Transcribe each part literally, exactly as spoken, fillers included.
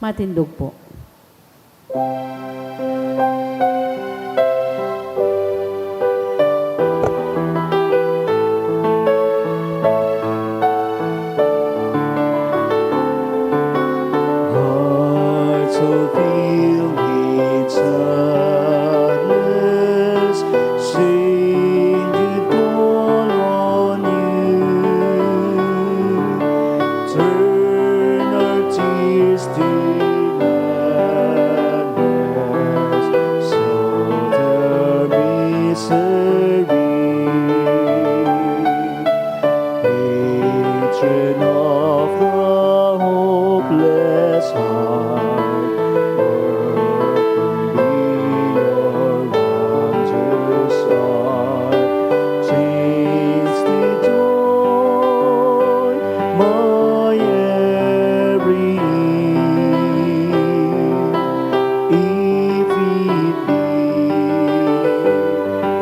Matindog po. Hearts so filled with sadness, sing good call on you. Turn our tears to gladness, soften our misery. Patron of the hopeless heart, open be your wondrous art. Change to joy my every if it be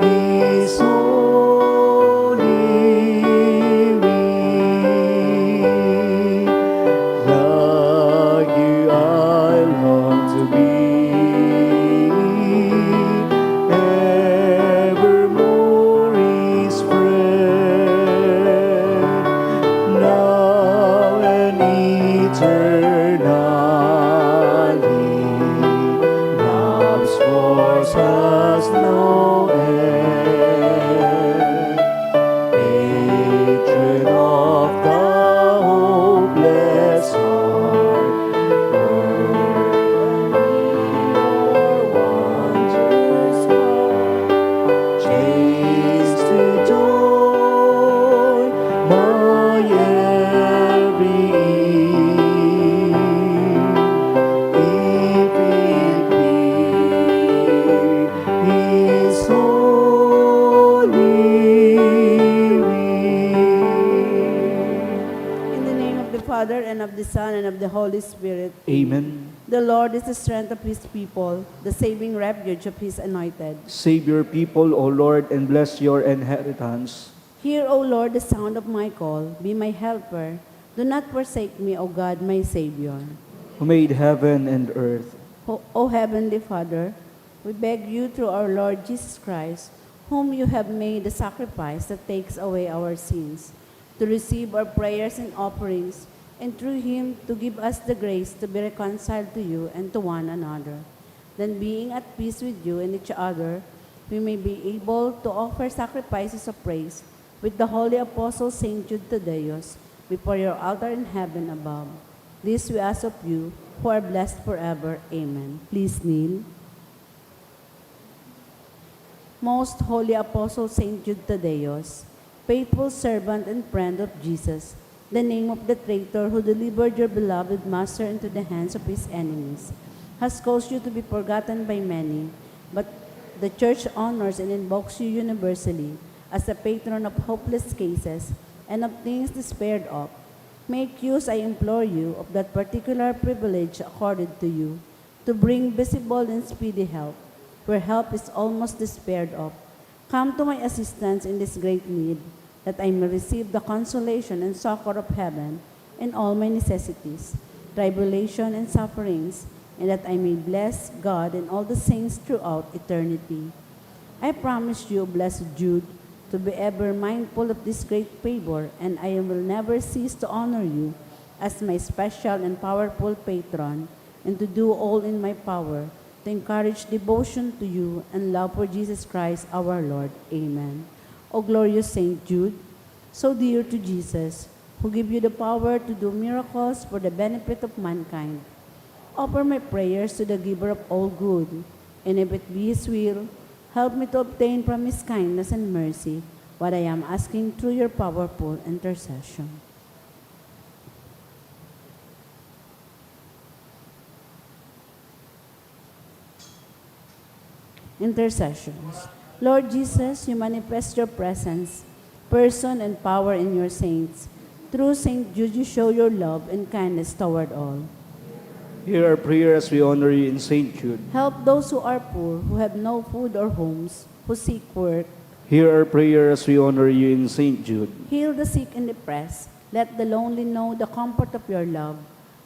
His holy will. Like you, I long to be evermore His friend, now and eternally. Love's force has no end. Patron of the hopeless heart, worthy your wondrous heart. Change to joy my every if it be His holy will. In the name of the Father, and of the Son, and of the Holy Spirit. Amen. The Lord is the strength of His people, the saving refuge of His anointed. Save your people, O Lord, and bless your inheritance. Hear, O Lord, the sound of my call. Be my helper. Do not forsake me, O God, my Savior. Who made heaven and earth. O, O Heavenly Father, we beg you through our Lord Jesus Christ, whom you have made the sacrifice that takes away our sins, to receive our prayers and offerings, and through him to give us the grace to be reconciled to you and to one another. Then, being at peace with you and each other, we may be able to offer sacrifices of praise with the holy apostle Saint Jude Thaddeus before your altar in heaven above. This we ask of you, who are blessed forever. Amen. Please kneel. Most Holy Apostle Saint Jude Thaddeus, faithful servant and friend of Jesus, the name of the traitor who delivered your beloved Master into the hands of his enemies, has caused you to be forgotten by many, but the Church honors and invokes you universally as the patron of hopeless cases and of things despaired of. Make use, I implore you, of that particular privilege accorded to you to bring visible and speedy help, where help is almost despaired of. Come to my assistance in this great need, that I may receive the consolation and succor of heaven in all my necessities, tribulation, and sufferings, and that I may bless God and all the saints throughout eternity. I promise you, blessed Jude, to be ever mindful of this great favor, and I will never cease to honor you as my special and powerful patron, and to do all in my power to encourage devotion to you and love for Jesus Christ our Lord. Amen. O glorious Saint Jude, so dear to Jesus, who give you the power to do miracles for the benefit of mankind, offer my prayers to the Giver of all good, and if it be His will, help me to obtain from His kindness and mercy what I am asking through your powerful intercession. Intercessions. Lord Jesus, you manifest your presence, person, and power in your saints. Through Saint Jude, you show your love and kindness toward all. Hear our prayer as we honor you in Saint Jude. Help those who are poor, who have no food or homes, who seek work. Hear our prayer as we honor you in Saint Jude. Heal the sick and depressed. Let the lonely know the comfort of your love.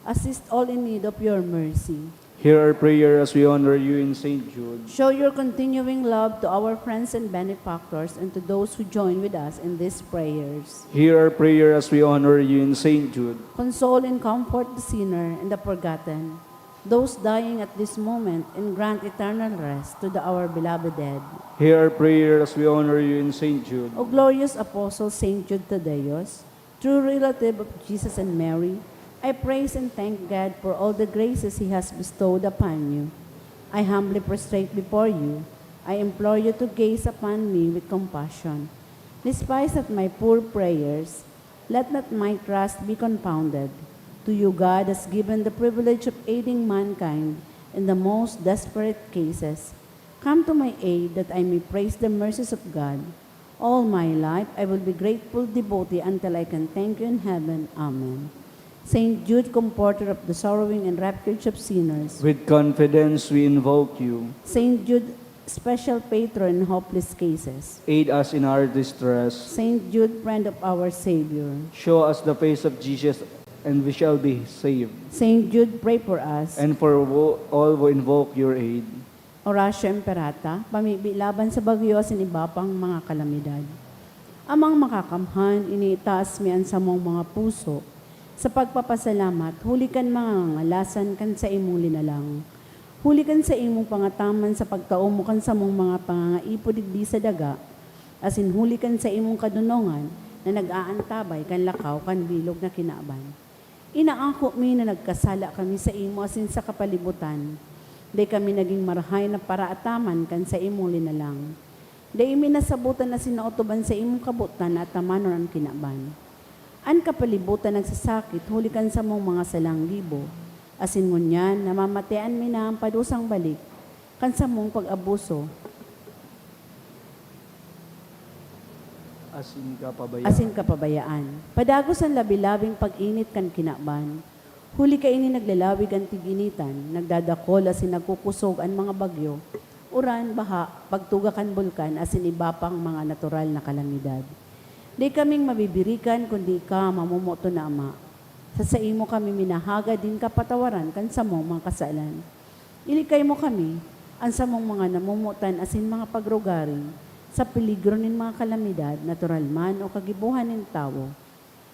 Assist all in need of your mercy. Hear our prayer as we honor you in Saint Jude. Show your continuing love to our friends and benefactors and to those who join with us in these prayers. Hear our prayer as we honor you in Saint Jude. Console and comfort the sinner and the forgotten, those dying at this moment, and grant eternal rest to the, our beloved dead. Hear our prayer as we honor you in Saint Jude. O glorious Apostle Saint Jude Thaddeus, true relative of Jesus and Mary, I praise and thank God for all the graces He has bestowed upon you. I humbly prostrate before you. I implore you to gaze upon me with compassion. Despite of my poor prayers, let not my trust be confounded. To you God has given the privilege of aiding mankind in the most desperate cases. Come to my aid that I may praise the mercies of God. All my life, I will be grateful devotee until I can thank you in heaven. Amen. Saint Jude, comforter of the sorrowing and refuge of sinners. With confidence we invoke you. Saint Jude, special patron in hopeless cases. Aid us in our distress. Saint Jude, friend of our Savior. Show us the face of Jesus and we shall be saved. Saint Jude, pray for us. And for wo- all who invoke your aid. Oratio Imperata, pamibi laban sa bagyo asin iba pang mga kalamidad. Amang Makakamhan, iniitaas mi an samong mga puso sa pagpapasalamat huli kan mga ngangalasan kan saimong linalang, huli kan saimong pangataman sa pagtao mo kan samong mga pangangaipo digdi sa daga, asin huli kan saimong kadonongan na nag-aantabay kan lakaw kan bilog na kinaban. Inaako mi na nagkasala kami saimo asin sa kapalibutan. Dai kami nagin marahay na paraataman kan saimong linalang. Dai mi nasabotan asin naotoban saimong kabotan na atamanon an kinaban. An kapalibutan nagsasakit huli kan samong mga salang gibo, asin ngunyan namamatean mi na an padusang balik kan samong pag-abuso Asin kapabayaan. asin kapabayaan. Padagos an labi-labing pag-init kan kinaban. Huli kaini naglalawig an tig-initan, nagdadakol asin nagkukosog an mga bagyo, uran, baha, pagtuga kan bulkan asin iba pang mga natural na kalamidad. Di kaming mabibirikan kundi ika, mamomoton na Ama. Sa saimo kami minahagad nin kapatawaran kan samong mga kasalan. Ilikay mo kami, an samong mga namomotan asin mga pagrugaring, sa peligro nin mga kalamidad, natural man o kagibohan nin tawo.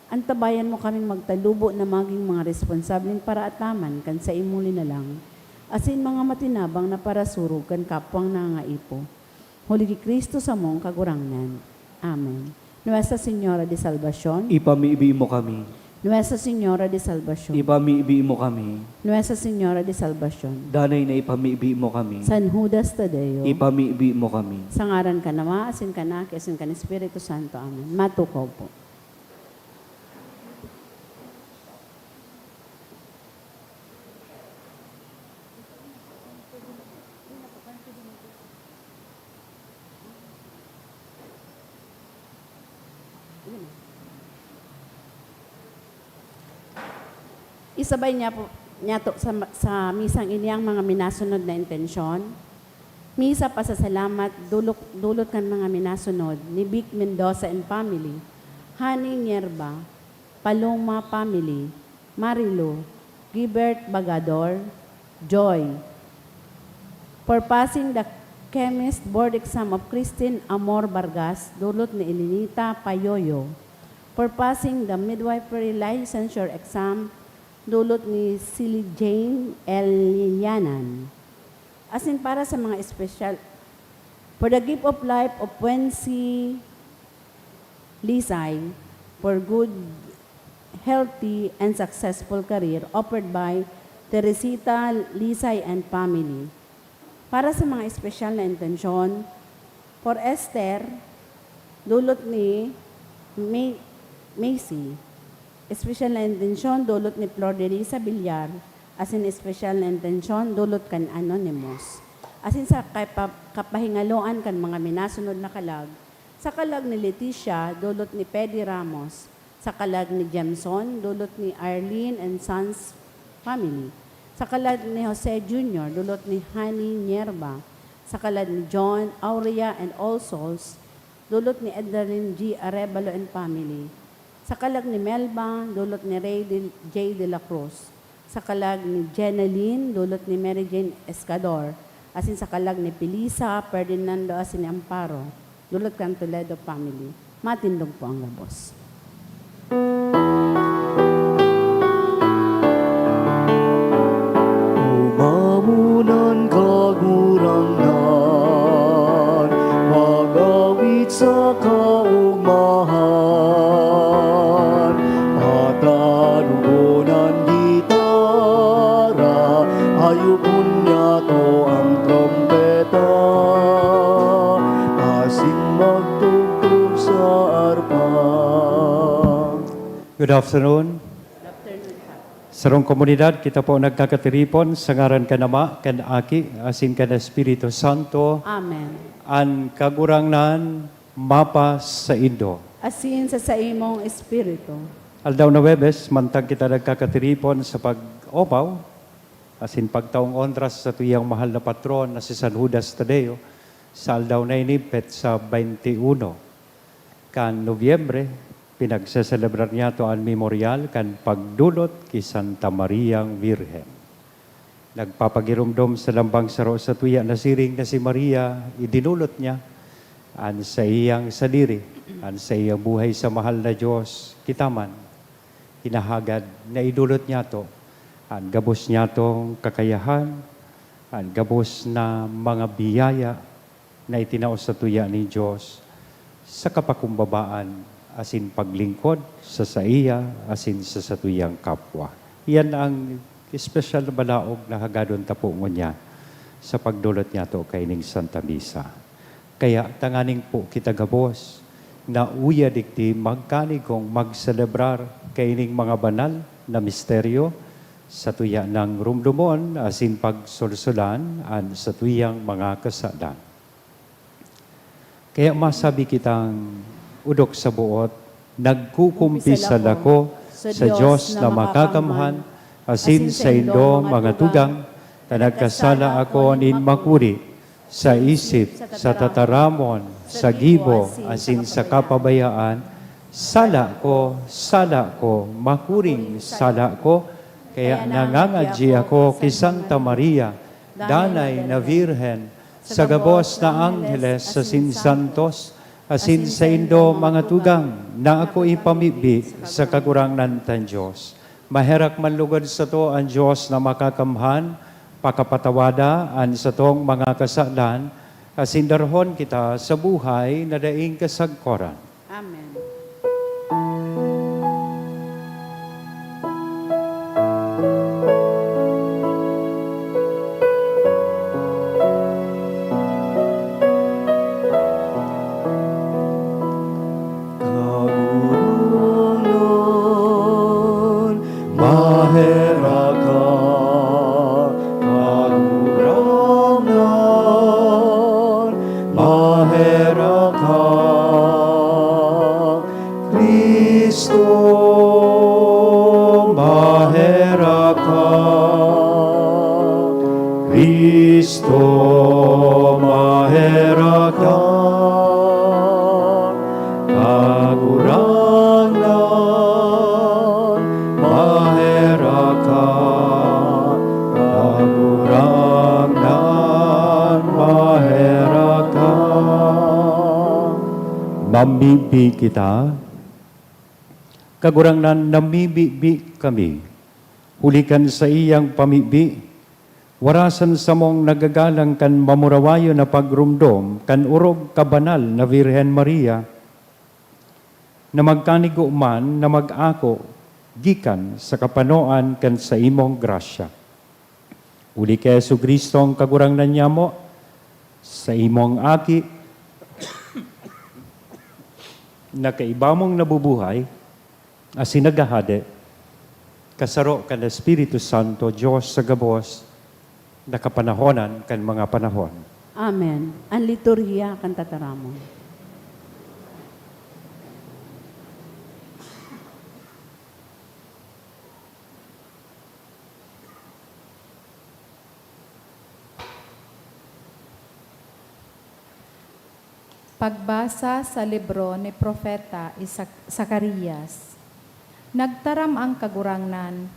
Antabayan mo kaming magtalubo na magin mga responsableng paraataman kan saimong linalang, asin mga matinabang na parasurog kan kapwang nangangaipo. Huli ki Cristo samong Kagurangnan. Amen. Nuestra Señora de Salvacion. Ipamibi mo kami. Nuestra Señora de Salvacion. Ipamibi mo kami. Nuestra Señora de Salvacion. Danay na ipamibi mo kami. San Judas Tadeo. Ipamibi mo kami. Sa ngaran kan Ama, asin kan Aki, asin kan Espiritu Santo. Amen. Matukaw po. Isabay niya po, niya to sa, sa misang ini ang mga minasunod na intensyon. Misa pasasalamat dulok, dulot kan mga minasunod ni Vic Mendoza and family, Honey Nierba, Paloma family, Marilu, Gilbert Bagador, Joy. For passing the chemist board exam of Christine Amor Vargas, dulot ni Elinita Payoyo. For passing the midwifery licensure exam, dulot ni Silly Jane Elianan. Asin para sa mga espesyal, for the gift of life of Wency Lisay, for good, healthy, and successful career offered by Teresita Lisay and family. Para sa mga espesyal na intensyon, for Esther, dulot ni May- Macy. Espesyal na intensyon, dulot ni Flor de Lisa Villar, asin espesyal na intensyon, dulot kan Anonymous. Asin sa kapa- kapahingaloan kan mga minasunod na kalag, sa kalag ni Leticia, dulot ni Pedi Ramos. Sa kalag ni Jemson, dulot ni Arlene and Sons family. Sa kalag ni Jose Junior, dulot ni Honey Nierba. Sa kalag ni John, Aurea, and All Souls, dulot ni Edarin G Arevalo and family. Sa kalag ni Melba, dulot ni Ray Del- J De La Cruz. Sa kalag ni Jenalyn, dulot ni Mary Jane Escador, asin sa kalag ni Felisa Ferdinando asin ni Amparo, dulot kan Toledo family. Matindog po ang gabos. Umamunan, Kagurangnan, mag-awit sa kaogmahan, at talugon an gitara, ayupon niyato ang trompeta, asin magtugtog sa arpa. Good afternoon. Sarong komunidad, kita po nagkakatiripon sa ngaran kan Ama, kan Aki, asin kan Espiritu Santo. Amen. An Kagurangnan mapasaindo. Asin sa saimong espiritu. Aldaw na Huwebes, mantang kita nagkakatiripon sa pag-omaw, asin pagtaong onra sa satuyang mahal na patron na si San Judas Tadeo, sa aldaw na ini, petsa twenty-one kan Nobyembre, pinagseselebrar niyato an memoryal kan pagdulot ki Santa Mariang Birhen. Nagpapagiromdom sa lambang saro sa tuya na siring na si Maria, idinulot niya an saiyang sadiri, an saiyang buhay sa mahal na Dios, kita man, hinahagad na idulot niyato an gabos niyatong kakayahan, an gabos na mga biyaya, na itinao sa tuya nin Dios sa kapakumbabaan asin paglingkod sa saiya asin sa satuyang kapwa. Iyan ang espesyal na balaog na hagadon ta po ngunyan sa pagdulot niyato kaining Santa Misa. Kaya tanganing po kita gabos na uya digdi magkanigong magselebrar kaining mga banal na misteryo sa tuya nang rumdomon asin pagsolsolan an satuyang mga kasadan. Kaya masabi kitang odok sa boot, nagkukumpisal ako sa Dios na makakamhan, asin saindo, mga tugang, ta nagkasala ako nin makuri sa isip, sa tataramon, sa gibo, asin sa kapabayaan. Sala ko, sala ko, makuring sala ko, kaya nangangadyi ako ki Santa Maria, Danay na Birhen, sa gabos na angheles asin santos, asin saindo, mga tugang, na ako ipamibi sa Kagurangnan tan Dios. Maherak man lugod sato an Dios na makakamhan, pakapatawada an satong mga kasalan, asin darhon kita sa buhay na daing kasagkoran. Amen. Kagurangnan, maherak ka. Kagurangnan, maherak ka. Cristo, maherak ka. Cristo, maherak ka. Kagurangnan, maherak ka. Kagurangnan, maherak ka. Mamibi kita. Kagurangnan, namibibi kami. Huli kan saiyang pamibi, warasan samong nagagalang kan mamurawayon na pagromdom kan orog ka banal na Birhen Maria, na magkanigo man na mag-ako gikan sa kapanoan kan saimong grasya. Huli ki Jesu-Cristo, an Kagurangnan niyamo, saimong Aki, na kaiba mong nabubuhay, asin naghahade, kasaro kan Espiritu Santo, Dios sa gabos, na kapanahonan kan mga panahon. Amen. An liturhiya kan tataramon. Pagbasa sa libro ni Propeta Isaac-, Zacarias. Nagtaram an Kagurangnan,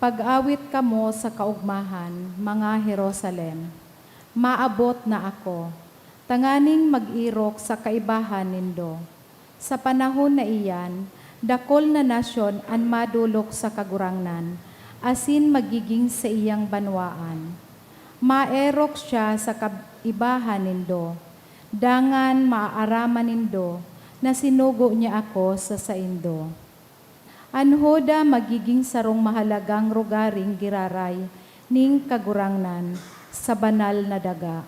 Pag-awit kamo sa kaogmahan, mga Jerusalem, maabot na ako, tanganing mag-erok sa kaibahan nindo. Sa panahon na iyan, dakul na nasyon an madolok sa Kagurangnan, asin magigin saiyang banwaan. Maerok siya sa kaibahan nindo, dangan maaaraman nindo na sinugo niya ako sa saindo. An Juda magigin sarong mahalagang rogaring giraray nin Kagurangnan sa banal na daga.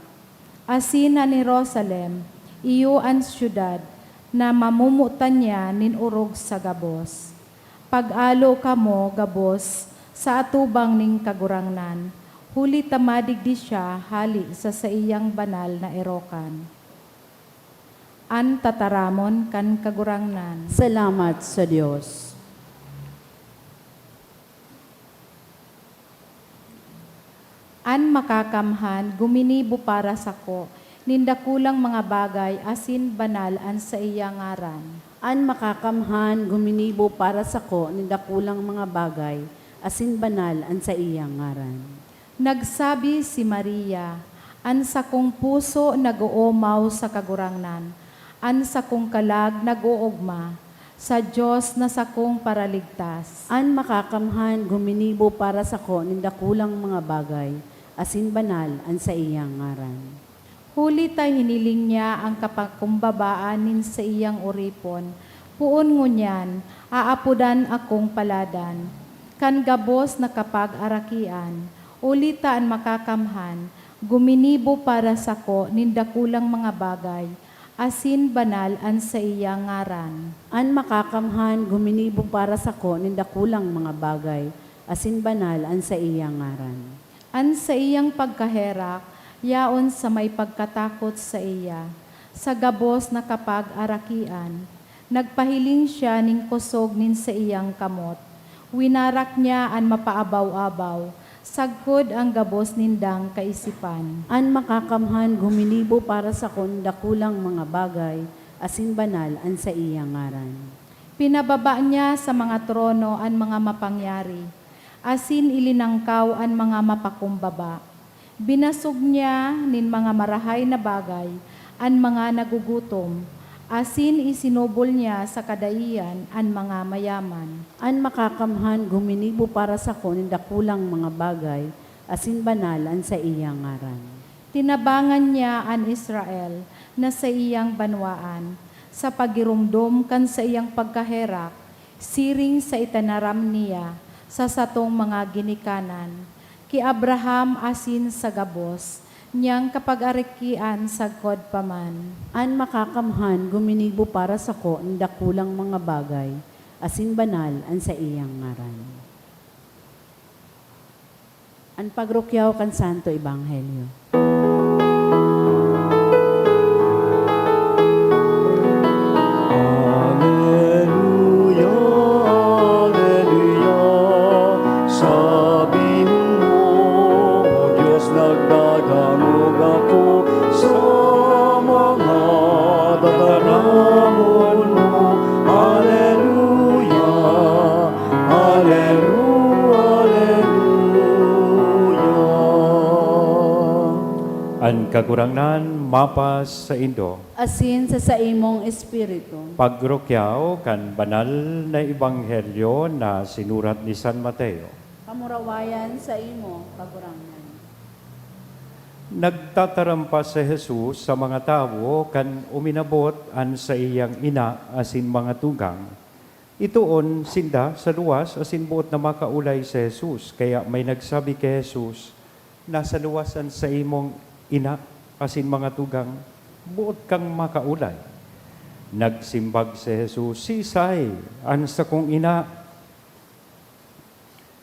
Asin an Jerusalem, iyo an syudad na mamomotan niya nin orog sa gabos. Pag-alo kamo gabos sa atubang nin Kagurangnan, huli ta madigdi siya hale sa saiyang banal na erokan. An tataramon kan Kagurangnan. Salamat sa Dios. An Makakamhan guminibo para sako nin dakulang mga bagay, asin banal an saiyang ngaran. An Makakamhan guminibo para sako nin dakulang mga bagay, asin banal an saiyang ngaran. Nagsabi si Maria, "An sakong puso nag-oomaw sa Kagurangnan, an sakong kalag nag-oogma sa Dios na sakong Paraligtas." An Makakamhan guminibo para sako nin dakulang mga bagay, asin banal an saiyang ngaran. Huli ta hiniling niya an kapakumbabaan nin saiyang oripon, poon ngunyan aapodan akong paladan kan gabos na kapag-arakian, huli ta an Makakamhan guminibo para sako nin dakulang mga bagay, asin banal an saiyang ngaran. An Makakamhan guminibo para sako nin dakulang mga bagay, asin banal an saiyang ngaran. An saiyang pagkaherak yaon sa may pagkatakot saiya, sa gabos na kapag-arakian, nagpahiling siya nin kosog nin saiyang kamot. Winarak niya an mapaabaw-abaw, sagkod an gabos nindang kaisipan. An Makakamhan guminibo para sako nin dakulang mga bagay, asin banal an saiyang ngaran. Pinababa niya sa mga trono an mga mapangyari, asin ilinangkaw an mga mapakumbaba. Binasog niya nin mga marahay na bagay an mga nagugutom, asin isinubol niya sa kadaihan an mga mayaman. An Makakamhan guminibo para sako nin dakulang mga bagay, asin banal an saiyang ngaran. Tinabangan niya an Israel na saiyang banwaan, sa pagiromdom kan saiyang pagkaherak, siring sa itinaram niya sa satong mga ginikanan, ki Abraham asin sa gabos niyang kapag-arikian sagkod pa man. An Makakamhan guminibo para sako nin dakulang mga bagay, asin banal an saiyang ngaran. An pagrukyaw kan Santo Ebanghelyo. Aleluya, aleluya, sa bihon mo, O Dios, nagdadangog ako sa mga tataramon mo. Aleluya, Aleluya, aleluya. An Kagurangnan mapasaindo. Asin sa saimong espiritu. Pagrukyaw kan banal na ebanghelyo na sinurat ni San Mateo. Kamurawayan saimo, Kagurangnan. Nagtataram pa si Jesus sa mga tawo kan uminabot an saiyang ina asin mga tugang. Itoon sinda sa luwas asin boot na makaolay si Jesus. Kaya may nagsabi ki Jesus, "Nasa luwas an saimong ina asin mga tugang, boot kang makaolay." Nagsimbag si Jesus, "Siisay an sakong ina?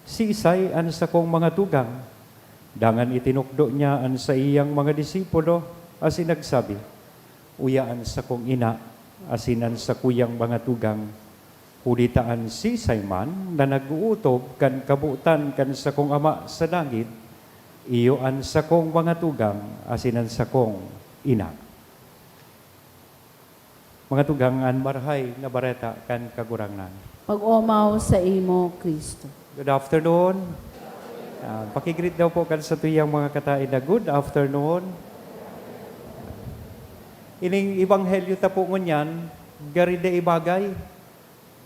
Siisay an sakong mga tugang?" Dangan itinukdo niya an saiyang mga disipulo asin nagsabi, "Uya an sakong ina asin an sakuyang mga tugang. Huli ta an siisay man na nag-ootob kan kabotan kan sakong Ama sa langit, iyo an sakong mga tugang asin an sakong ina." Mga tugang, an Marahay na Bareta kan Kagurangnan. Pag-omaw saimo, Cristo. Good afternoon. Ah, paki-greet daw po kan satuyang mga kataed na good afternoon. Ining ebanghelyo ta po ngunyan, gari dai bagay.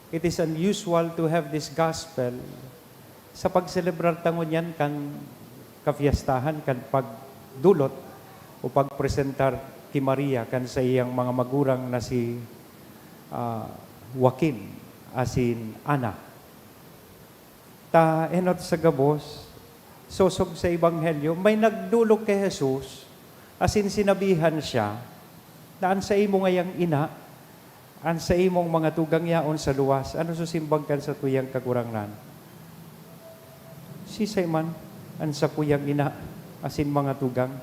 It is unusual to have this gospel sa pagselebrar ta ngunyan kan kafiestahan, kan pagdulot o pagpresentar ki Maria kan saiyang mga magurang na si, ah, Joaquin asin Ana. Ta enot sa gabos, sosog sa ebanghelyo, may nagdolok ki Jesus, asin sinabihan siya na an saimo ngayang ina, an saimong mga tugang yaon sa luwas. Ano sa simbag kan satuyang Kagurangnan? Sisay man an sakuyang ina asin mga tugang?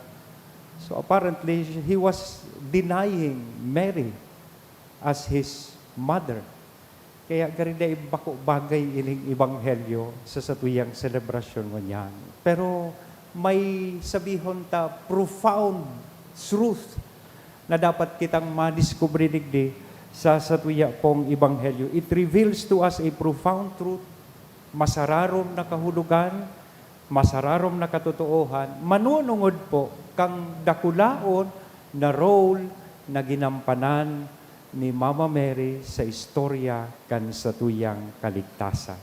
So apparently, he was denying Mary as his mother. Kaya gari dai bako bagay ining ebanghelyo sa satuyang selebrasyon ngunyan. Pero may sabihon ta profound truth na dapat kitang madiskubre digdi sa satuya pong ebanghelyo. It reveals to us a profound truth, masararom na kahulogan, masararom na katotoohan, manunungod po kan dakulaon na role na ginampanan ni Mama Mary sa istorya kan satuyang kaligtasan.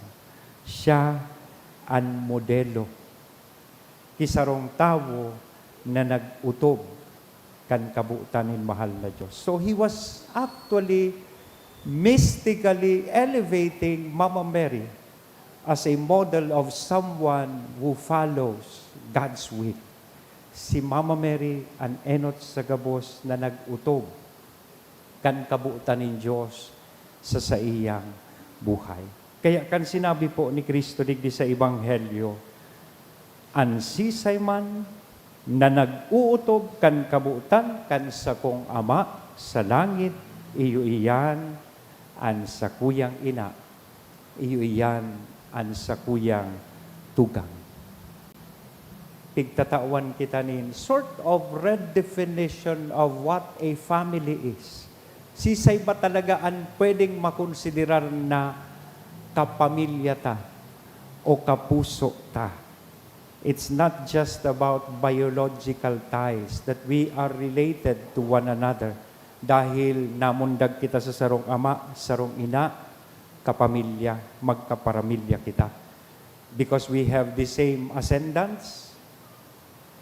Siya an modelo ki sarong tawo na nag-otob kan kabotan nin mahal na Dios. So, he was actually mystically elevating Mama Mary as a model of someone who follows God's will. Si Mama Mary an enot sa gabos na nag-otob kan kabotan nin Dios sa saiyang buhay. Kaya kan sinabi po ni Cristo digdi sa Ebanghelyo, "An sisay man na nag-ootob kan kabotan kan sakong Ama sa langit, iyo iyan an sakuyang ina, iyo iyan an sakuyang tugang." Pigtatawan kita nin sort of redefinition of what a family is. Sisay ba talaga an pwedeng makonsiderar na kapamilya ta o kapuso ta? It's not just about biological ties, that we are related to one another. Dahil namundag kita sa sarong ama, sarong ina, kapamilya, magkaparamilya kita. Because we have the same ascendants,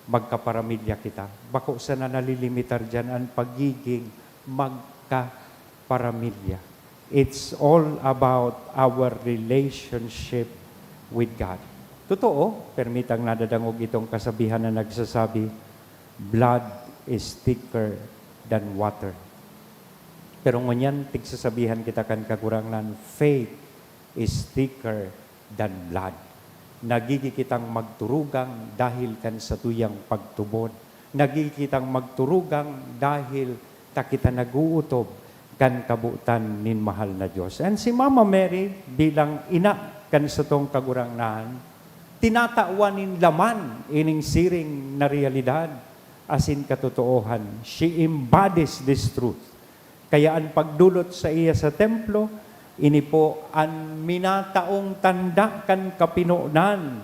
magkaparamilya kita. Bako sana nalilimitar diyan an pagiging magkaparamilya. It's all about our relationship with God. Totoo, permitang nadadangog itong kasabihan na nagsasabi, "Blood is thicker than water." Pero ngunyan, tigsasabihan kita kan Kagurangnan, "Faith is thicker than blood." Nagigi kitang magturugang dahil kan satuyang pagtubod. Nagigi kitang magturugang dahil ta kita nag-ootob kan kabotan nin mahal na Dios. And si Mama Mary, bilang ina kan satong Kagurangnan, tinatawan nin laman ining siring na realidad asin katotoohan. She embodies this truth. Kaya an pagdulot saiya sa templo, ini po an minataong tanda kan kapinonan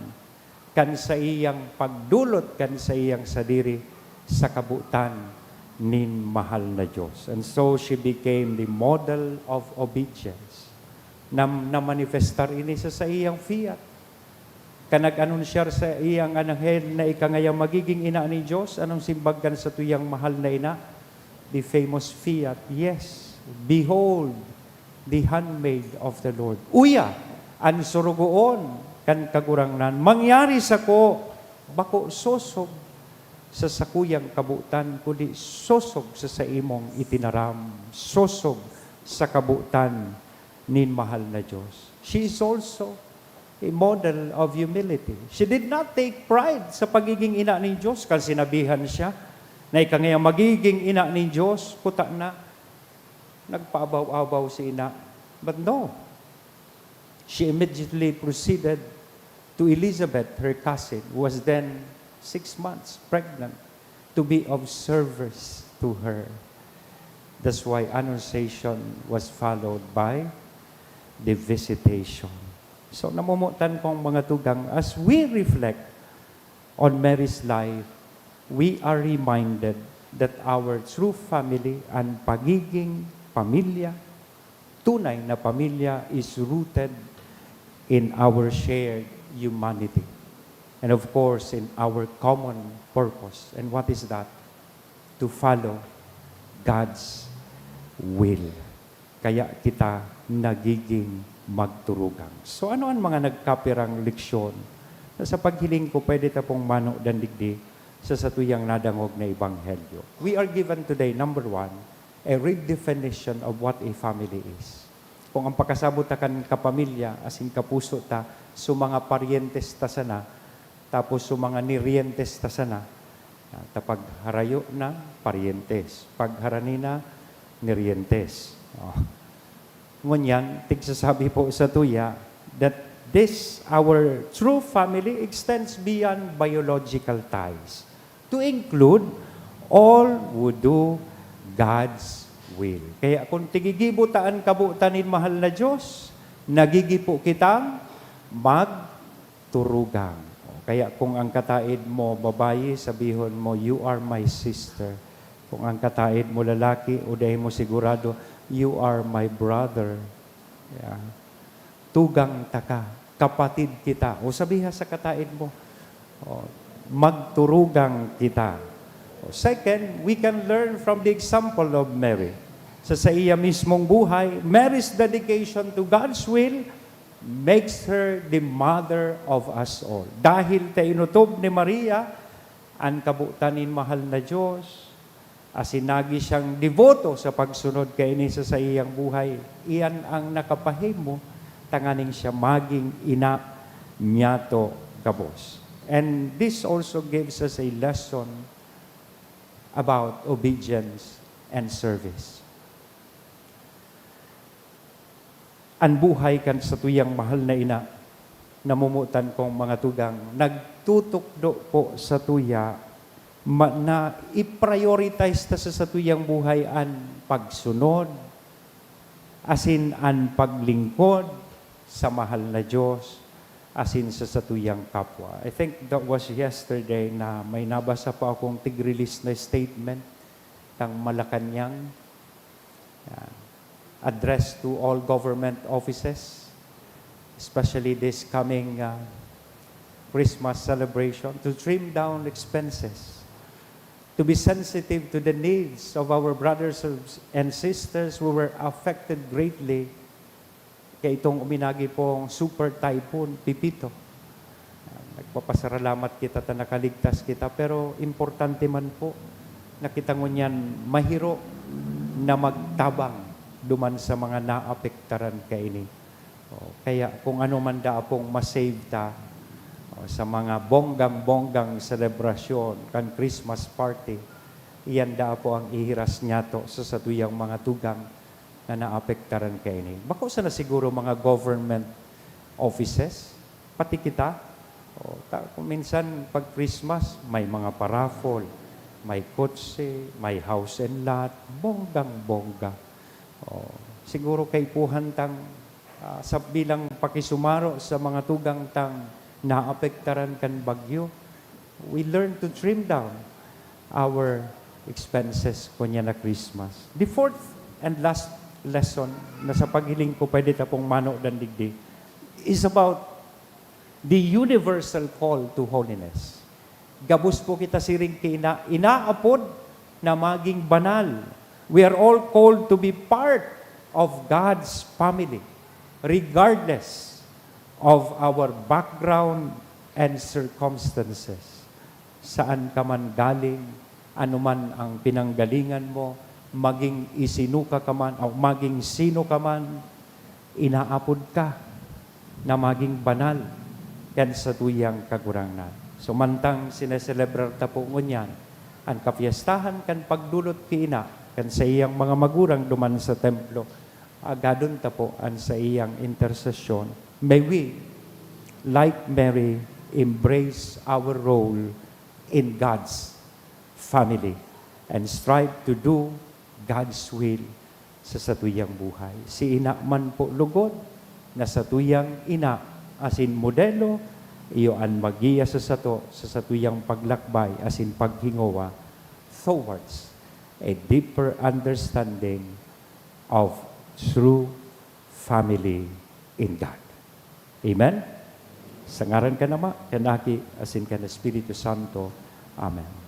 kan saiyang pagdulot kan saiyang sadiri sa kabotan nin mahal na Dios. And so she became the model of obedience. Nam-, namanifestar ini sa saiyang fiat. Kan nag-anunsyar saiyang anghel na ika ngaya magiging ina nin Dios, anong simbag kan satuyang mahal na ina? The famous fiat, "Yes, behold, the handmaid of the Lord." Uya, an sorogoon kan Kagurangnan, mangyari sako, bako sosog sa sakuyang kabotan, kundi sosog sa saimong itinaram, sosog sa kabotan nin mahal na Dios. She is also a model of humility. She did not take pride sa pagiging ina nin Dios. Kan sinabihan siya na ika ngaya magiging ina nin Dios, kuta na, nagpaabaw-abaw si ina. But no, she immediately proceeded to Elizabeth, her cousin, who was then six months pregnant, to be of service to her. That's why Annunciation was followed by the Visitation. So, namomotan kong mga tugang, as we reflect on Mary's life, we are reminded that our true family, an pagiging pamilya, tunay na pamilya, is rooted in our shared humanity. And of course, in our common purpose. And what is that? To follow God's will. Kaya kita nagiging magturugang. So, ano an mga nagkapirang leksyon na sa paghiling ko pwede ta pong manodan digdi sa satuyang nadangog na ebanghelyo? We are given today, number one, a redefinition of what a family is. Kung ang pakasabot ta kan kapamilya, asin kapuso ta, so mga paryentes ta sana, tapos so mga nirientes ta sana, ah, ta pagharayo na, paryentes. Pagharani na, nirientes. Oh. Ngunyan, tigsasabi po sa tuya that this, our true family, extends beyond biological ties to include all who do God's will. Kaya kung tigigibo ta an kabotan nin mahal na Diyos, nagigipo kitang magturugang. O, kaya kung ang kataed mo babayi, sabihon mo, "You are my sister." Kung ang kataed mo lalaki, o dai mo sigurado, "You are my brother." Yeah. Tugang taka, kapatid kita. O sabiha sa kataed mo, o, magturugang kita. O, second, we can learn from the example of Mary. Sa saiya mismong buhay, Mary's dedication to God's will makes her the mother of us all. Dahil ta inotob ni Maria an kabotan nin mahal na Diyos, asin nagi siyang deboto sa pagsunod kaini sa saiyang buhay. Iyan ang nakapahimo tanganing siya magin ina niyato gabos. And this also gives us a lesson about obedience and service. An buhay kan satuyang mahal na ina, namomotan kong mga tugang, nagtutukdo po sa tuya ma-, na i-prioritize ta sa satuyang buhay an pagsunod, asin an paglingkod sa mahal na Diyos, asin sa satuyang kapwa. I think that was yesterday na may nabasa po akong tig-release na statement ng Malacañang, uh, address to all government offices, especially this coming, uh, Christmas celebration, to trim down expenses, to be sensitive to the needs of our brothers and sisters who were affected greatly kaitong uminagi pong Super Typhoon Pepito. Ah, nagpapasaralamat kita ta nakaligtas kita, pero importante man po na kita ngunyan mahiro na magtabang duman sa mga naapektaran kaini. O, kaya kung ano man daa pong ma-save ta, o, sa mga bonggang-bonggang selebrasyon kan Christmas party, iyan daa po ang ihiras niyato sa satuyang mga tugang na naapektaran kaini. Bako sana siguro mga government offices, pati kita. O, ta-, kung minsan pag Christmas, may mga paraffle, may kotse, may house and lot, bonggang-bongga. O, siguro kaipuhan tang, ah, sa bilang pakisumaro sa mga tugang tang naapektaran kan bagyo, we learn to trim down our expenses kunya na Christmas. The fourth and last lesson na sa paghiling ko pwede ta pong manodan digdi is about the universal call to holiness. Gabos po kita siring ki ina-, inaapod na maging banal. We are all called to be part of God's family, regardless of our background and circumstances. Saan ka man galing, ano man ang pinanggalingan mo, maging isinuka ka man o maging sino ka man, inaapod ka na maging banal kan satuyang Kagurangnan. So, mantang sineselebrar ta po ngunyan an kapyestahan kan pagdolot ki ina kan saiyang mga magurang duman sa templo, agadon ta po an saiyang intersesyon. May we, like Mary, embrace our role in God's family and strive to do God's will sa satuyang buhay. Si ina man po lugod na satuyang ina, asin modelo, iyo an maggiya sa sato sa satuyang paglakbay asin paghingowa towards a deeper understanding of true family in God. Amen? Sa ngaran kan Ama, kan Aki, asin kan Espiritu Santo. Amen.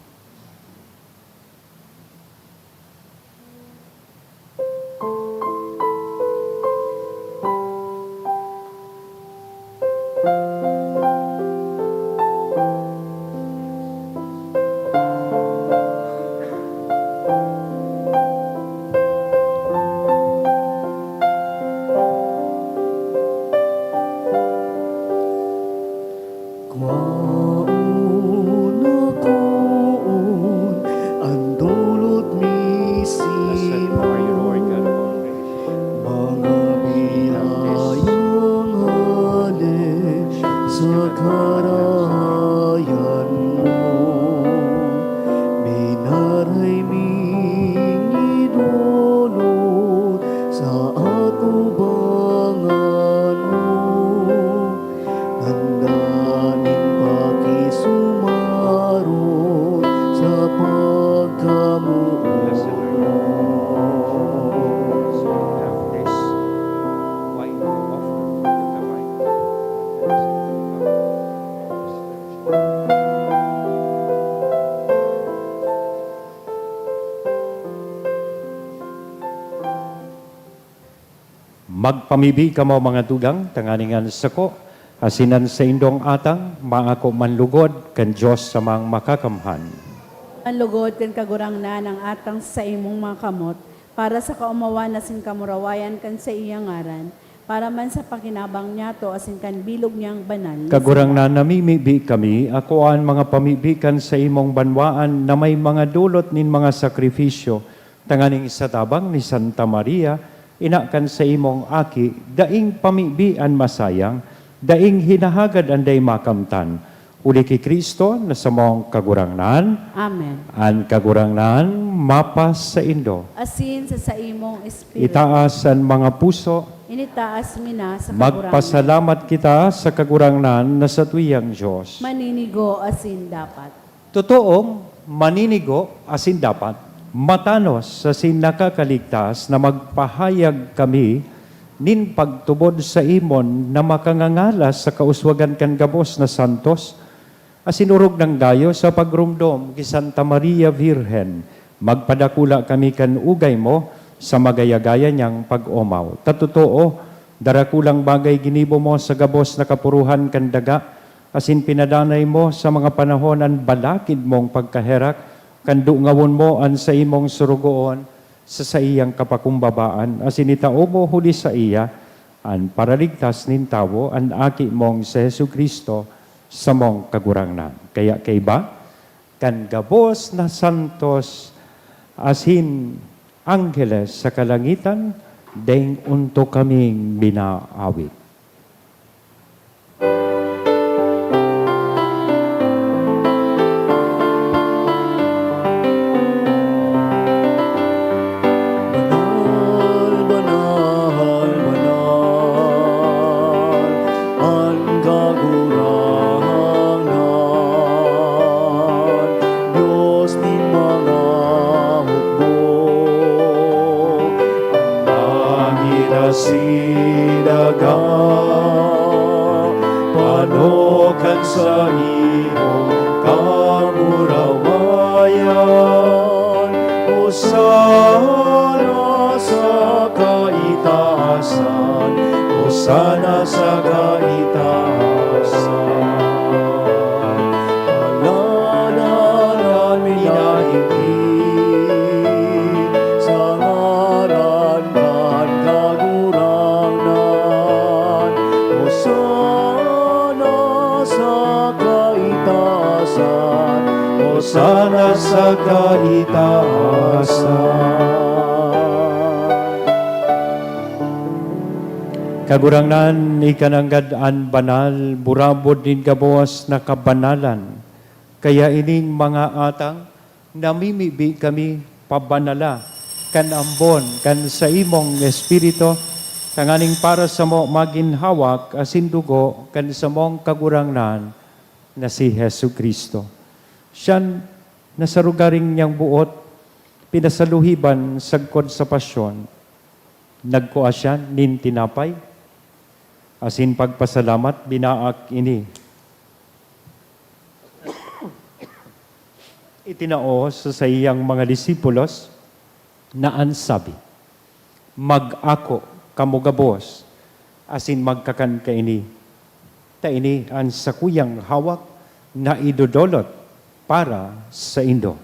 Kwaon akoon an dulot mi, Blessed are you, Lord God of all creation. Mga biyayang hale sa karahayan mo, minaray ming idulot sa atubangan mo. Handa nin pakisumaron sa pagkamoot mo. Magpamibi kamo, mga tugang, tanganing an sako asin an saindong atang maako man lugod kan Dios Samang Makakamhan. Manlugod kan Kagurangnan an atang sa saimong mga kamot, para sa kaomawan asin kamurawayan kan saiyang ngaran, para man sa pakinabang niyato asin kan bilog niyang banal na Kagurangnan, simbahan. Namimibi kami, akoa an mga pamibi kan saimong banwaan na may mga dulot nin mga sakrifisyo, tanganing sa tabang ni Santa Maria, ina kan saimong Aki, daing pamibi an masayang, daing hinahagad an dai makamtan, huli ki Cristo na samong Kagurangnan. Amen. An Kagurangnan mapasaindo. Asin sa saimong espiritu. Itaas an mga puso. Initaas mi na sa Kagurangnan. Magpasalamat kita sa Kagurangnan na satuyang Dios. Maninigo asin dapat. Totoong maninigo asin dapat, matanos asin nakakaligtas na magpahayag kami nin pagtubod saimon na makangangalas sa kauswagan kan gabos na santos, asin orog nang gayo sa pagromdom ki Santa Maria Virgen, magpadakula kami kan ugay mo sa magayagaya niyang pag-omaw. Ta totoo, darakulang bagay ginibo mo sa gabos na kapuruhan kan daga, asin pinadanay mo sa mga panahon an balakid mong pagkaherak, kan dungawon mo an saimong sorogoon sa saiyang kapakumbabaan, asin itao mo huli saiya an Paraligtas nin tawo, an Aki mong si Jesu-Cristo, samong Kagurangnan. Kaya kaiba kan gabos na santos asin angheles sa kalangitan, daing ontok kaming minaawit. Banal, banal, banal an Kagurangnan, Dios nin mga hukbo. An langit asin daga, pano kan saimong kamurawayan. Hosana sa kaitaasan, Hosana sa kaitaasan. Alalanan minaigdi sa ngaran kan Kagurangnan. Hosana sa kaitaasan, Hosana sa kaitaasan. Kagurangnan, ika nanggad an banal, burabod nin gabos na kabanalan. Kaya ining mga atang, namimibi kami, pabanala kan ambon kan saimong Espiritu, tanganing para samo magin hawak asin dugo kan samong Kagurangnan na si Jesu-Cristo. Siyan na sa rogaring niyang boot pinasaluhiban sagkod sa pasyon, nagkua siya nin tinapay, asin pagpasalamat, binaak ini, itinao sa saiyang mga disipulos, na an sabi, "Mag-ako kamo gabos asin magkakan kaini, ta ini an sakuyang hawak na idodolot para saindo."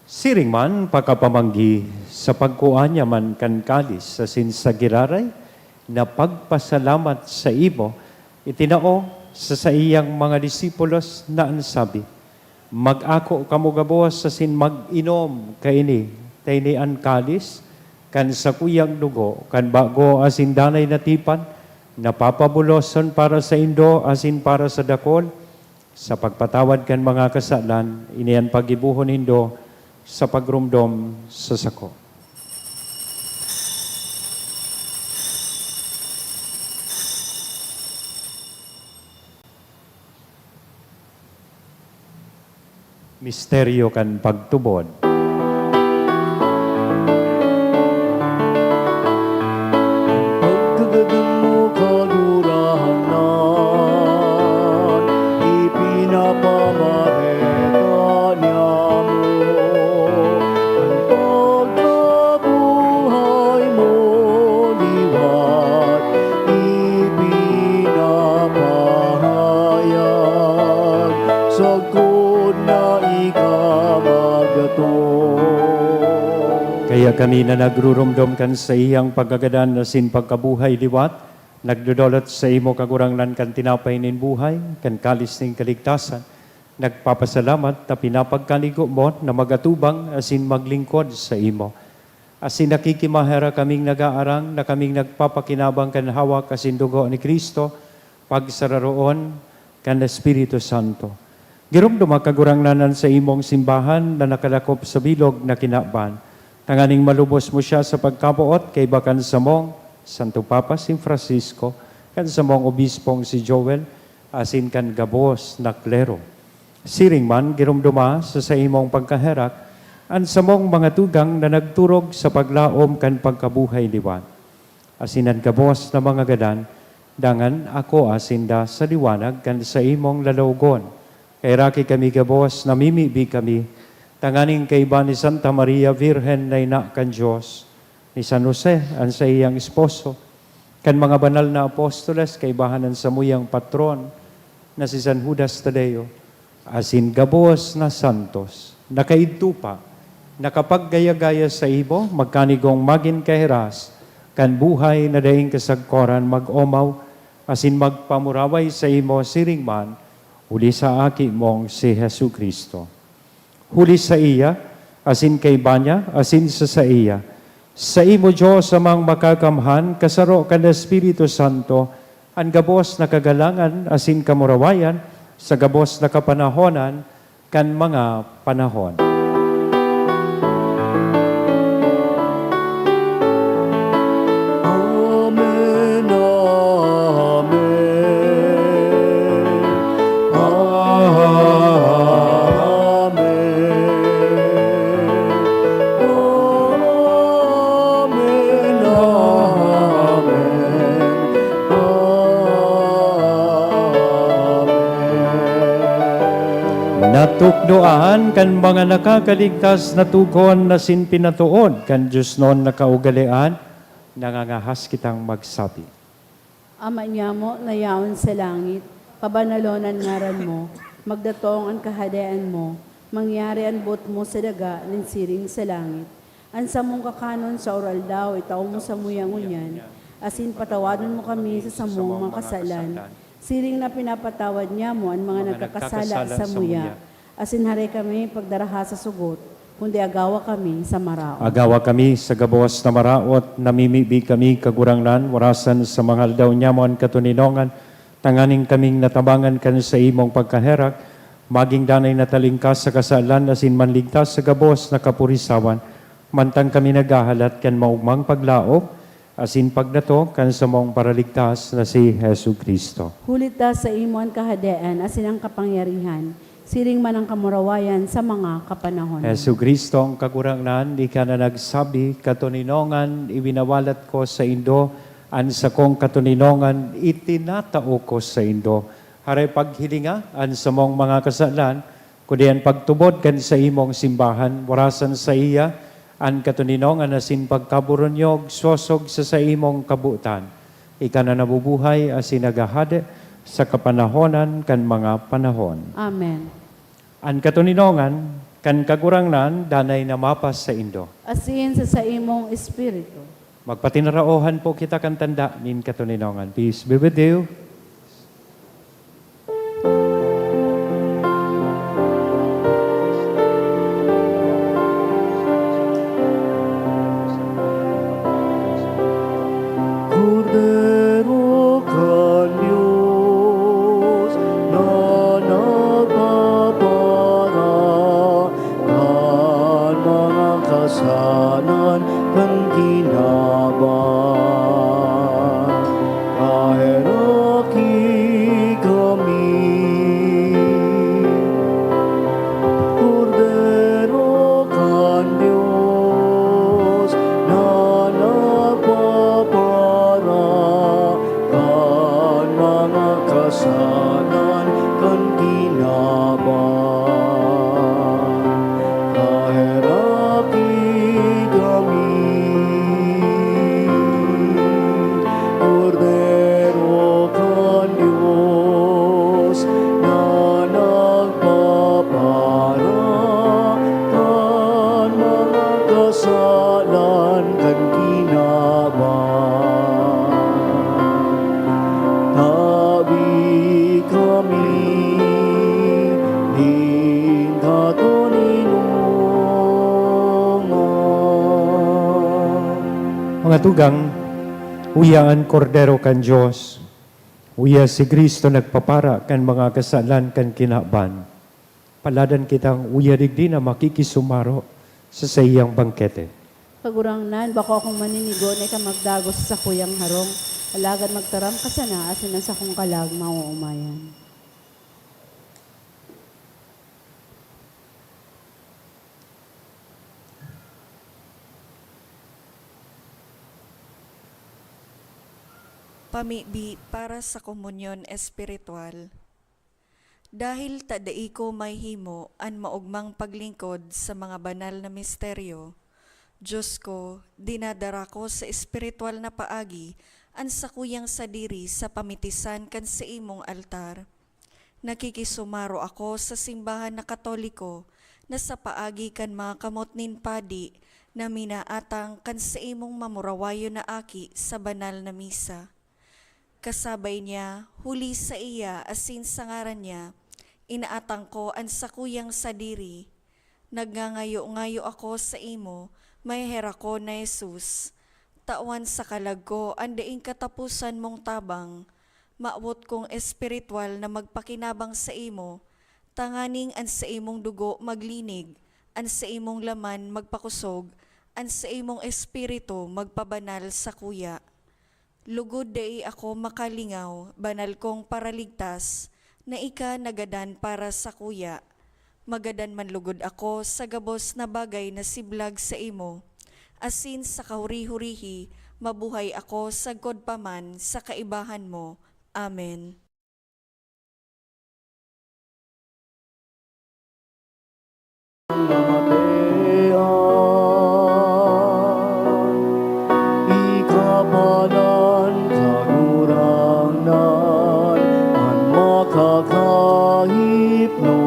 Siring man, pakapamanggi, sa pagkua niya man kan kalis asin sa giraray na pagpasalamat saimo, itinao sa saiyang mga disipulos na an sabi, "Mag-ako kamo gabos asin mag-inom kaini, ta ini an kalis kan sakuyang dugo kan bago asin danay na tipan, na papabuloson para saindo asin para sa dakul, sa pagpatawad kan mga kasalan. Ini an paggibohon nindo sa pagromdom sa sako." Misteryo kan pagtubod. Pagkagadan mo, Kagurangnan, ipinapamareta niamo an pagkabuhay mo liwat, ipinapahayag sagkod na ika magdatong. Kaya kami na nagruromdom kan saiyang pagkagadan asin pagkabuhay liwat, nagdodolot saimo, Kagurangnan, kan tinapay nin buhay, kan kalis nin kaligtasan, nagpapasalamat ta pinapagkanigo mo na mag-atubang asin maglingkod saimo. Asin nakikimaherak kaming nagaarang na kaming nagpapakinabang kan hawak asin dugo ni Cristo, pagsararoon kan Espiritu Santo. Giromdoma, Kagurangnan, an saimong simbahan na nakalakop sa bilog na kinaban, tanganing malubos mo siya sa pagkaboot kaiba kan samong Santo Papa si Francisco, kan samong Obispong si Joel, asin kan gabos na klero. Siring man, giromdoma sa saimong pagkaherak an samong mga tugang na nagturog sa paglaom kan pagkabuhay liwat, asin an gabos na mga gadan, dangan akoa sinda sa liwanag kan saimong lalawogon. Kaheraki kami gabos, namimibi kami, tanganing kaiba ni Santa Maria Virgen na ina kan Dios, ni San Jose, an saiyang esposo, kan mga banal na apostoles, kaibahan an samuyang patron na si San Judas Tadeo, asin gabos na santos, nakaidto pa, nakapaggaya-gaya saimo, magkanigong magin kahiras kan buhay na daing kasagkoran, mag-omaw asin magpamuraway saimo siring man, huli sa Aki mong si Jesu-Cristo. Huli saiya, asin kaiba niya, asin sa saiya, saimo, Dios Amang Makakamhan, kasaro kan Espiritu Santo, an gabos na kagalangan asin kamurawayan sa gabos na kapanahonan kan mga panahon. Amen, amen. Amen. Amen, amen. Amen. Natukdoan kan mga nakakaligtas na tugon asin pinatood kan diosnon na kaugalean, nangangahas kitang magsabi. Ama niamo na yaon sa langit, pabanalon an ngaran mo, magdatong an kahadean mo, mangyari an boot mo sa daga nin siring sa langit. An samong kakanon sa aroaldaw, itao mo samuya ngunyan, asin patawadon mo kami sa samong mga kasalan, siring na pinapatawad niamo an mga nagkakasala samuya. Asin hare kami pagdaraha sa sugot, kundi agawa kami sa maraot. Agawa kami sa gabos na maraot, namimibi kami, Kagurangnan, warasan sa mga aldaw niamo an katoninongan, Tanganing kaming natabangan kan saimong pagkaherak, magin danay na talingkas sa kasalan asin manligtas sa gabos na kapurisawan, mantang kami naghahalat kan maogmang paglaog asin pagdato kan samong Paraligtas na si Jesu-Cristo. Huli ta saimo an kahadean asin an kapangyarihan, siring man an kamurawayan sa mga kapanahonan. Jesu-Cristo, ang Kagurangnan, ika na nagsabi, "Katoninongan iwinawalat ko saindo, an sakong katoninongan itinatao ko saindo." Haray paghilinga an samong mga kasalan, kundi an pagtubod kan saimong simbahan, warasan saiya an katoninongan asin pagkaboronyog sosog sa saimong kabotan. Ika na nabubuhay asin naghahade sa kapanahonan kan mga panahon. Amen. An katoninongan kan Kagurangnan danay na mapasaindo. Asin sa saimong espiritu. Magpatinaraohan po kita kan tanda nin katoninongan. Peace be with you. Kordero kan Dios na nagpapara kan mga kasalan kan kinaban, kaheraki kami. Kordero kan Dios na nagpapara kan mga kasalan kan kinaban, kaheraki kami. Kordero kan Dios na nagpapara kan mga kasalan kan kinaban, tabi kami nin katoninongan. Mga tugang, uya an Kordero kan Dios, uya si Cristo nagpapara kan mga kasalan kan kinaban. Paladan kitang uya digdi na makikisumaro sa saiyang bangkete. Kagurangnan, bako akong maninigo na ika magdagos sa sakuyang harong, alagad magtaram ka sana asin an sakong kalag maoomayan. Pamibi para sa komunyon espiritual. Dahil ta dai ko mahihimo an maogmang paglingkod sa mga banal na misteryo, Dios ko, dinadara ko sa espiritual na paagi an sakuyang sadiri sa pamitisan kan saimong altar. Nakikisumaro ako sa simbahan na Katoliko na sa paagi kan mga kamot nin padi na minaatang kan saimong mamurawayon na aki sa banal na misa. Kasabay niya, huli saiya asin sa ngaran niya, inaatang ko an sakuyang sadiri. Nagngangayo-ngayo ako saimo, maheherak ko na Jesus, tawan sa kalag ko an daing kataposan mong tabang. Mawot kong espiritual na magpakinabang saimo, tanganing an saimong dugo maglinig, an saimong laman magpakosog, an saimong espiritu magpabanal sakuya. Lugod dai ako makalingaw, banal kong Paraligtas, na ika nagadan para sakuya. Magadan man lugod ako sa gabos na bagay na siblag saimo, asin sa kahuri-hurihi, mabuhay ako sagkod pa man sa kaibahan mo. Amen. Namatean, ika palan, Kagurangnan, an makakahipno.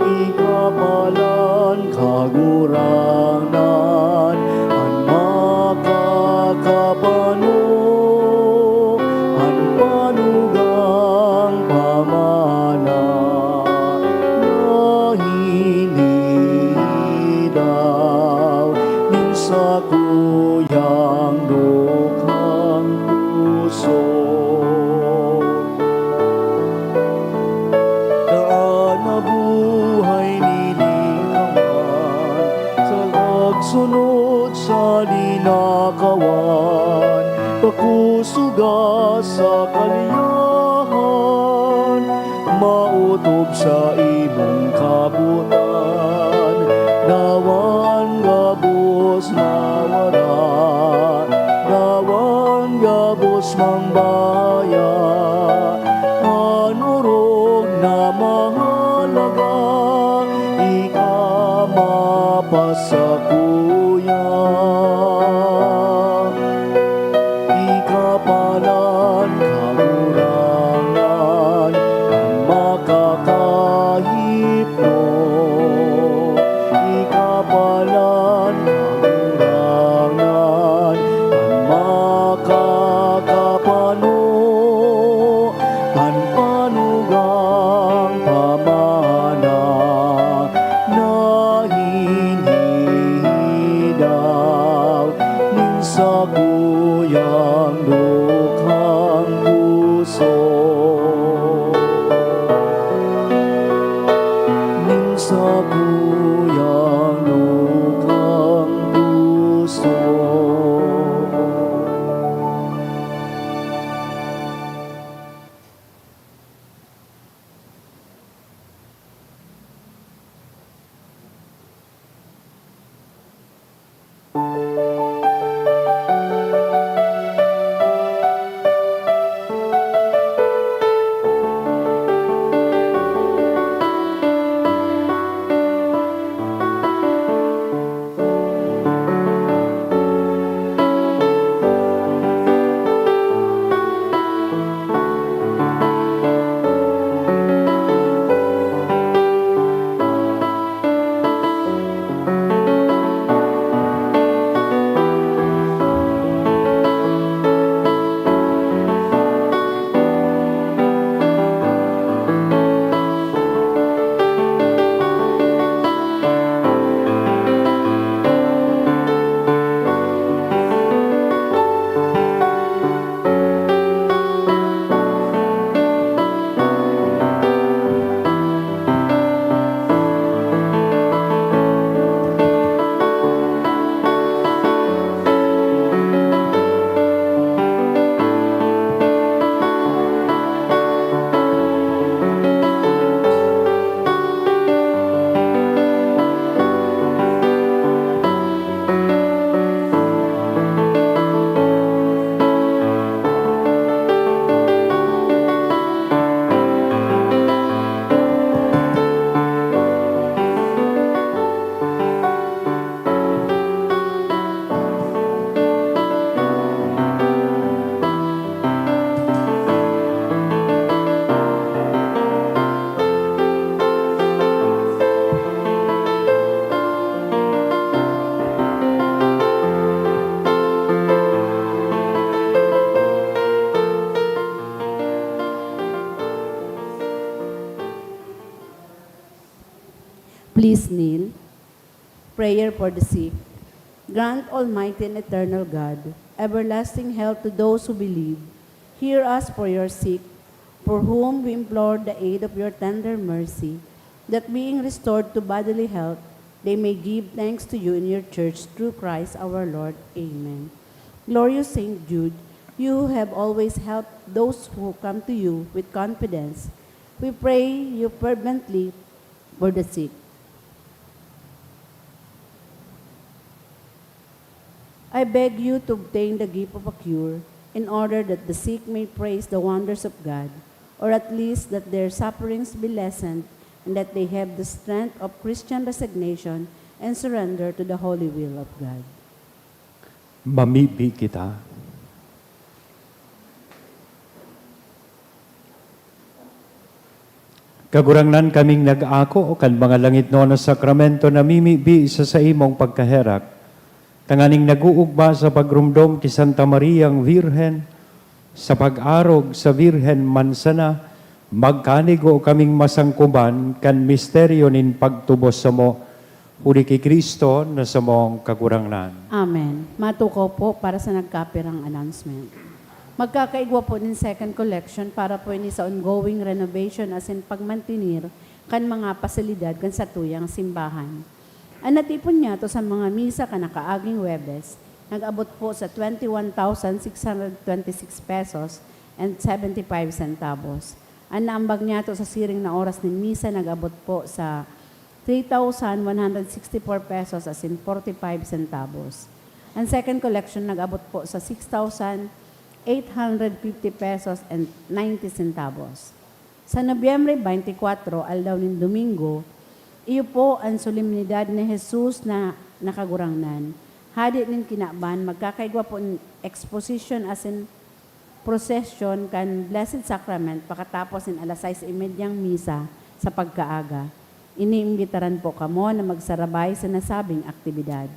Ika palan, Kagurangnan, an makakapano, an panugang pamana na hinihidaw nin sakuyang dukhang puso. Nakawan, pakusuga sa kaliyahan, maotob sa imong kabotan. Dawan gabos mawara, dawan gabos mangbaya, an orog na mahalaga, ika mapasakuya. Ika palan, Kagurangnan, an makakahipno. Ika palan, Kagurangnan, an makakapano, an panugang pamana na hinihidaw nin sakuyang dukhang puso. Nin sakuyang dukhang puso. Please kneel. Prayer for the sick. Grant, Almighty and Eternal God, everlasting health to those who believe. Hear us for your sick, for whom we implore the aid of your tender mercy, that being restored to bodily health, they may give thanks to you in your church through Christ our Lord. Amen. Glorious Saint Jude, you who have always helped those who come to you with confidence, we pray you fervently for the sick. I beg you to obtain the gift of a cure, in order that the sick may praise the wonders of God, or at least that their sufferings be lessened, and that they have the strength of Christian resignation and surrender to the holy will of God. Mamibi kita. Kagurangnan, kaming nag-ako kan mga langitnon na sakramento namimibi sa saimong pagkaherak, tanganing nag-uugma sa pagromdom ki Santa Mariang Birhen, sa pag-arog sa Birhen man sana, magkanigo kaming masangkoban kan misteryo nin pagtubos samo, huli ki Cristo na samong Kagurangnan. Amen. Matukaw po para sa nagkapirang announcement. Magkakaigwa po nin second collection para po ini sa ongoing renovation asin pagmantenir kan mga pasilidad kan satuyang simbahan. An natipon niyato sa mga misa kan nakaaging Huwebes, nag-abot po sa twenty-one thousand six hundred twenty-six pesos and seventy-five centavos. An naambag niyato sa siring na oras nin misa nag-abot po sa three thousand one hundred sixty-four pesos asin forty-five centavos. An second collection nag-abot po sa six thousand eight hundred fifty pesos and ninety centavos. Sa Nobyembre twenty-four, aldaw nin Domingo, iyo po an solemnidad ni Jesus na nakagurangnan. Hade nin kinaban, magkakaigwa po nin exposition asin prosesyon kan Blessed Sacrament pakatapos nin alas sais y medyang misa sa pagkaaga. Iniimbitaran po kamo na magsarabay sa nasabing aktibidad.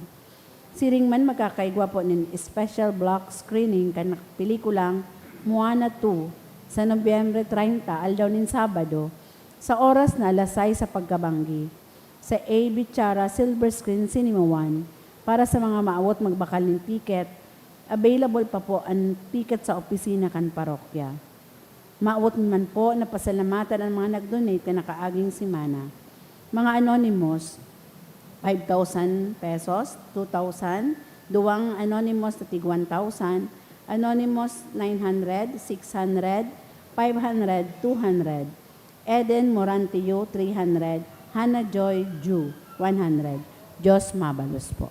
Siring man, magkakaigwa po nin special block screening kan pelikulang Moana two sa Nobyembre treinta, aldaw nin Sabado, sa oras na alas sais sa pagkabanggi, sa A B Chara Silver Screen Cinema One. Para sa mga maawot magbakal nin ticket, available pa po an ticket sa opisina kan parokya. Maawot man po na pasalamatan an mga nag-donate kan nakaaging semana. Mga anonymous, five thousand pesos, two thousand, duwang anonymous na tig one thousand, anonymous, nine hundred, six hundred, five hundred, two hundred. Eden Morantio, three hundred, Hannah Joy Ju, one hundred. Diyos mabalos po.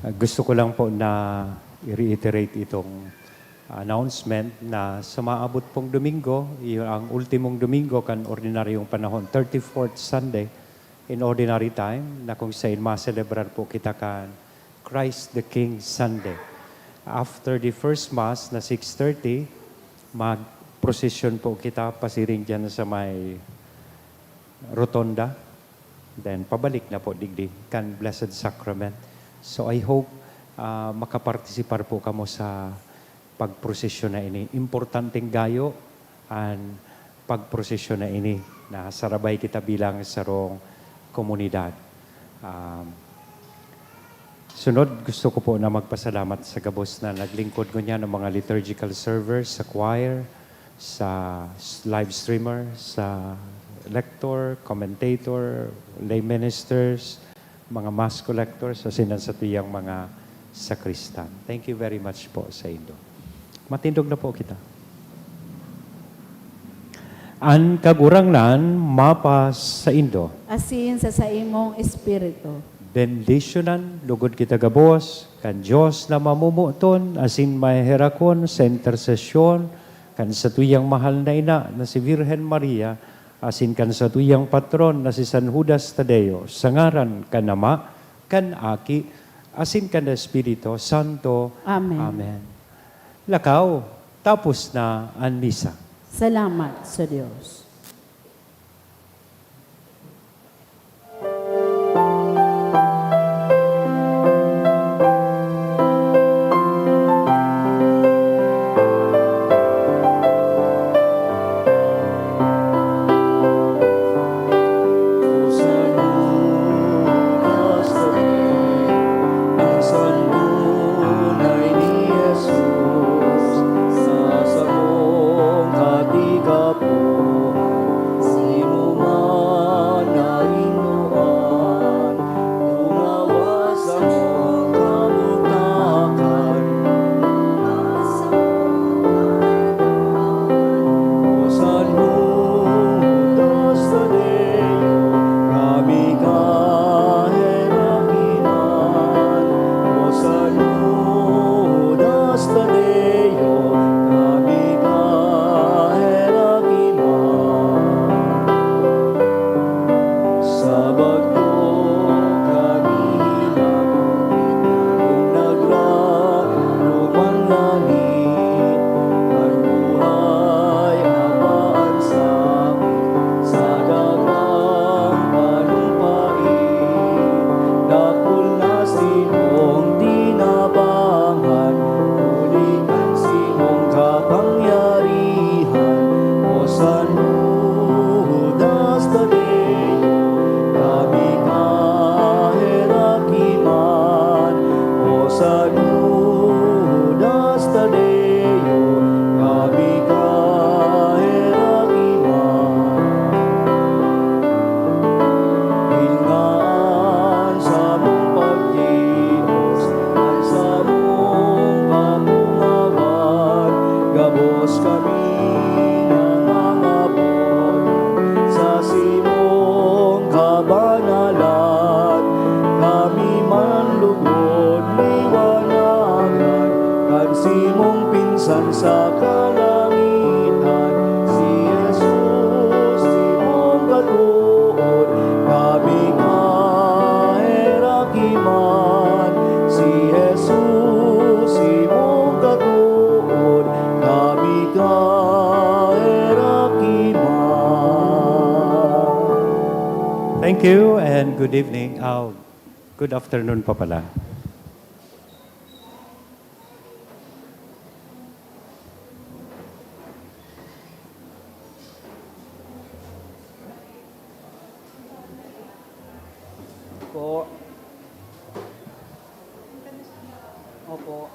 Ah, gusto ko lang po na i-reiterate itong announcement na sa maabot pong Domingo, iyo ang ultimong Domingo kan ordinaryong panahon, thirty-fourth Sunday in ordinary time, na kung sain maselebrar po kita kan Christ the King Sunday. After the first Mass na six thirty, mag-prosesyon po kita pasiring diyan sa may rotonda. Then, pabalik na po digdi kan Blessed Sacrament. So, I hope, ah, makapartisipar po kamo sa pagprosesyon na ini. Importanteng gayo an pagprosesyon na ini, na sarabay kita bilang sarong komunidad. Um, sunod, gusto ko po na magpasalamat sa gabos na naglingkod ngunyan, ang mga liturgical servers sa choir, sa s-, live streamer, sa lector, commentator, lay ministers, mga mass collectors, asin an satuyang mga sakristan. Thank you very much po saindo. Matindog na po kita. An Kagurangnan mapasaindo. Asin sa saimong espiritu. Bendisyonan logod kita gabos kan Dios na mamomoton asin maheherakon sa intersesyon kan satuyang mahal na ina na si Virgen Maria asin kan satuyang patron na si San Judas Tadeo, sa ngaran kan Ama, kan Aki, asin kan Espiritu Santo. Amen. Amen. Lakaw, tapos na an misa. Salamat sa Dios. Kalangitan, si Jesus, simong katood, kami kaheraki man. Si Jesus, simong katood, kami kaheraki man. Thank you and good evening. Oh, good afternoon pa pala. Po. Opo.